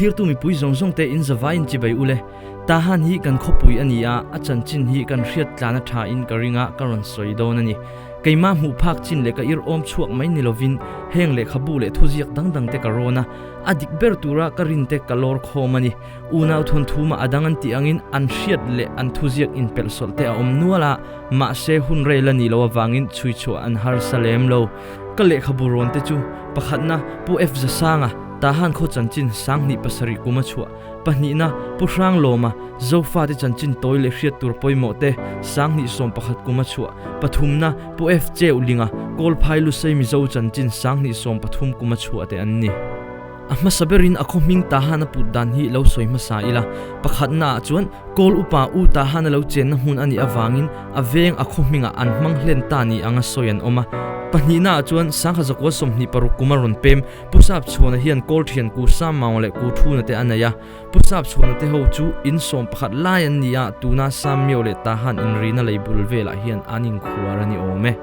Thlirtu mipui zawng zawng te in zavai in chibai ule. Tahan hi kan khawpui a ni a, a chanchin hi kan hriat tlan a tha in ka ring a, ka rawn sawi dawn a ni. Keimah hmuh phak chin leh ka ir awm chhuak mai ni lovin heng lehkhabu leh thuziak dang dang te ka rawn a, a dik ber tura ka rin te ka lawr khawm a ni. Unau thawnthu mah a dang an tih angin an hriat leh an thuziak inpelhsawlh te a awm nual a, mahse hun rei la nih loh avangin chhui chhuah an harsa lem lo. Ka lehkhabu rawn te chu pakhatna Pu F Zasanga, Tahan khaw chanchin 2007 kum a chhuah, pahnihna Pu Hranglawma, Zofate chanchin tawi leh hriat tur pawimawh te 2011 kum a chhuah, pathumna Pu F Cheuhlinga, Kawlphai Lusei Mizo chanchin 2013 kum a chhuah te an ni. A hmasa berin a khaw hming Tahan a put dan hi lo sawi hmasa ila, pakhatna ah chuan Kawl upa U Tahan a lo chenna hmun a nih avangin a veng a khaw hmingah an hmang hlen ta ni anga sawi an awm a. Pahnihna ah chuan 1926 kum a rawn pem Pu Sap Chhuana hian Kawl thian Ku Sam Maung leh Ku Thuna te a nei a. Pu Sap Chhuana te ho chu in sawm pakhat lai an ni a, tuna Sam Mio leh Tahan inrina lei bul velah hian an inkhuar a ni awm e.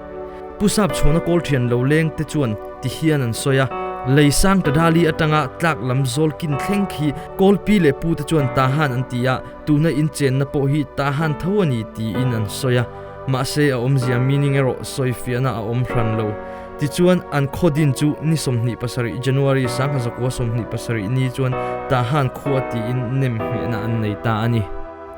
Pu Sap Chhuana Kawl thian lo leng te chuan ti hian an sawi a, Lei sang Tadali atanga tlak lam zawl kin thleng khi Kawl pi leh pu te chuan Tahan an ti a, tuna inchenna pawh hi Tahan tho a ni tiin an sawi a. Mahse a awmzia meaning erawh sawifiahna a awm hran lo. Tichuan an khaw din chu ni 27 January 1927 ni chuan Tahan khua tiin nem hmehna an nei ta a ni.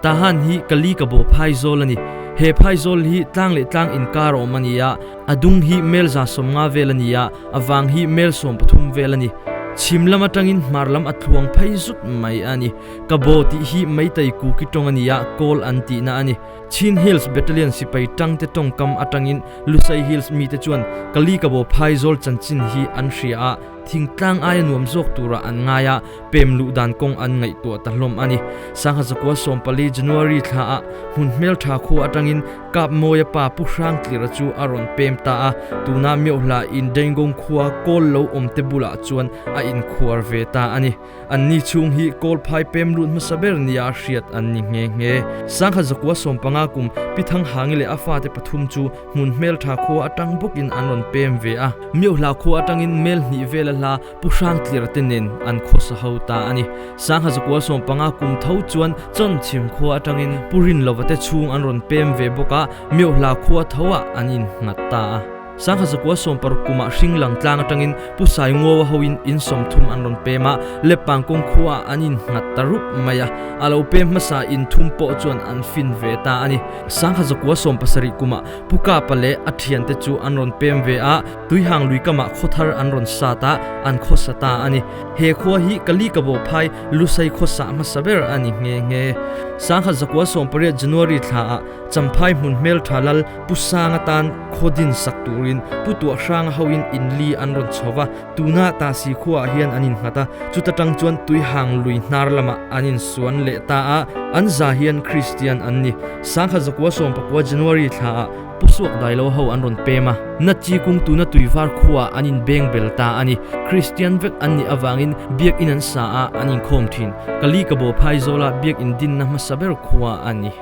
Tahan hi Kali ka bo phaizawl a ni. He phaizawl hi tlang leh tlang inkar a awm a ni a, a dung hi mel 150 vel a ni a, a vang hi mel 13 vel a ni. Chhim lam atangin hmar lam a thluang phei zut mai a ni. Ka bo tih hi Meitei Kuki tawng a ni a, Kawl an tihna a ni. Chin Hills Battalion sipai tangte tawngkam atangin Lusai Hills mite chuan Kali Kabo phaizawl chanchin hi an hria a, thingtlang aia nuam zawk turah an ngai a, pem luh dan kawng an ngaihtuah ta hlawm a ni. Sangha 14 January thla ah hmun hmeltha khua atangin Kap Mawia pa Pu Hrangtlira chu a rawn pem ta a, tuna Miohla in Daingong khua kawl lo awmte bulah chuan a inkhuar ve ta a ni. Anni chhung hi Kawlphai pem lut hmasa ber nia hriat an ni nghe nghe. 1915 kum Pithang Hangi leh a fate pathum chu hmun hmeltha khua atang bawkin an rawn pem ve a. Miohla khua atangin mel hnih vela hla Pu Hrangtlir te nen an khawsa ho ta a ni. 1915 kum tho chuan Chawnchhim khua atangin Pu Rinlova te chhung an rawn pem ve bawk a, Miohla khua tho ah an innghat ta a. 1916 kumah hring lang tlang atangin Pu Sainguaua hoin in 30 an rawn pem a, Lepang kawng khuaah an innghat ta rup mai a, a lo pem hmasa in thum pawh chuan an fin ve ta a ni. 1917 kumah Pu Kapa leh a thiante chu an rawn pem ve a, Tuihang lui kamah khawthar an rawn sat a, an khawsa ta a ni. He khua hi Kali Kabo phai Lusai khawsa hmasa ber a ni nghe nghe. 1918 January thlaah Champhai hmun hmeltha lal Pu Sanga tan khaw din sak turin Pu Tuahhranga hoin in li an rawn chho va, tuna Tasi khuaah hian an innghat a, chuta tang chuan Tuihang lui hnar lamah an insuan leh ta a, an za hian Kristian an ni. 1919 January thlaah Pu Suak Dailo ho an rawn pem a, na chi kung tuna Tuivar khuaah an inbeng bel ta a ni. Kristian vek an nih avangin biakin an sa a, an inkhawm thin. Kali ka bo Phaizawla biakin dinna hmasa ber khua a ni.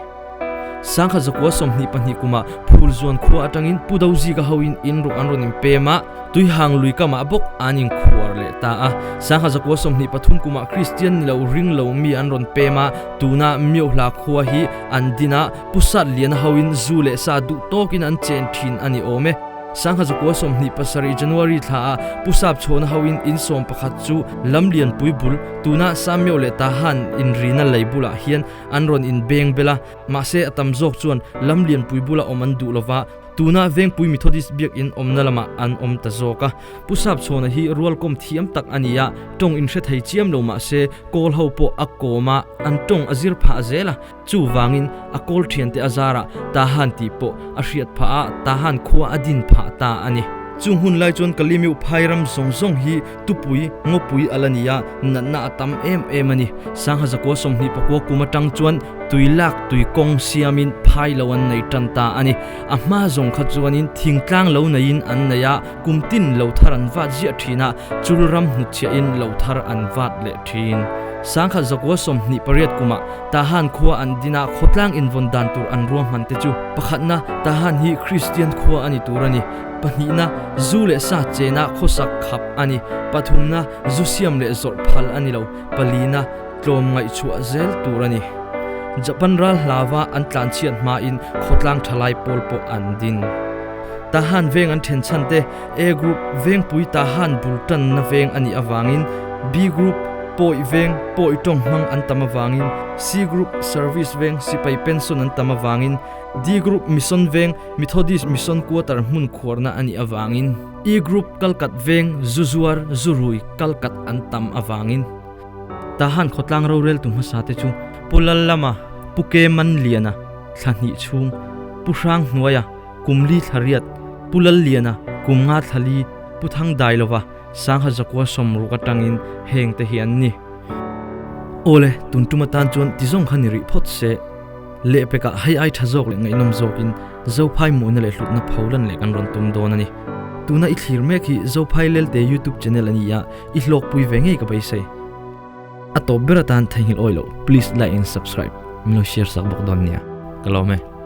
1922 kumah Phulzuan khua atangin Pu Dozika hoin in ruk an rawn inpem a, Tuihang lui kamah bawk an inkhuar leh ta a. 1923 kumah Kristian ni lo ring lo mi an rawn pem a, tuna Miohla khua hi an din a, Pu Satliana hoin zu leh sa duh tawkin an chen thin a ni awm e. 1927 January thla ah Pu Sap Chhawna hoin in sawm pakhat chu Lamlianpui bul, tuna Samio leh Tahan inrina lei bulah hian An rawn inbeng bel a, mahse a tam zawk chuan lam lianpui bula awm an duh lova, tuna Vengpui Methodist biakinn awmna lamah an awm ta zawk a. Pu Sapchhawna hi rualkawm thiam tak a ni a, tawng inhre thei chiam lo mahse kawl ho pawh a kawm a, an tawng a zir phah zel a, chuvangin a kawl thiante a zarah Tahan tih pawh a hriat phah a, Tahan khua a din phah ta a ni. Chung hun lai chuan Kalimiu phai ram zawng zawng hi Tupui, ngawpui a la ni a, natna a tam em em a ni. 1929 kum atang chuan tui lak tui kawng siamin phai lo an nei tan ta a ni. A hma zawng kha chuanin thingtlang lo neiin an nei a, kum tin lo thar an vat ziah thin a, chul ram hnutchhiahin lo thar an vat leh thin. 1128 kumah Tahan khua an din a, khawtlang invawn dan tur an ruahman te chu pakhatna Tahan hi Kristian khua a ni tur a ni, pahnihna zu leh sa chena khawsak khap a ni, pathumna zu siam leh zawrh phal a ni lo, palina tlawm ngaihchhuah zel tur a ni. Japan ral hlava an tlanchhiat hmain khawtlang thalai pawl pawh an din. Tahan veng an then chhan te A Group, Vengpui Tahan bul tanna veng a nih avangin, B Group, Pawi veng, Pawi tawng hmang an tam avangin, C Group, Service veng, Sipai pension an tam avangin, D Group, Mission veng, Methodist Mission Quarter hmun khuarna a nih avangin, E Group, Kalkat veng, zu zuar, zu rui, kalkat an tam avangin. Tahan khawtlang roreltu hmasa te chu Pu Lallama, Pu Ke Manliana, thla hnih chhung, Pu Hrang Hnuaia, Kum li thla riat, Pu Lalliana, kum nga thla li, Pu Thang Dailova, Sangha Zakua sawmruk atangin heng te hi an ni. Awle, tun tum atan chuan ti zawng kha ni rih phawt se. Lehpekah hei ai tha zawk leh ngaihnawm zawkin Zophai muhna leh hlutna pholan leh kan rawn tum dawn a ni. Tuna i thlir mek hi Zophai Lelte YouTube channel a ni a, i hlawkpui ve ngei ka beisei. A tawp ber atan theihnghilh awi loh, please like and subscribe, min lo share sak bawk dawn nia. Ka lawm e.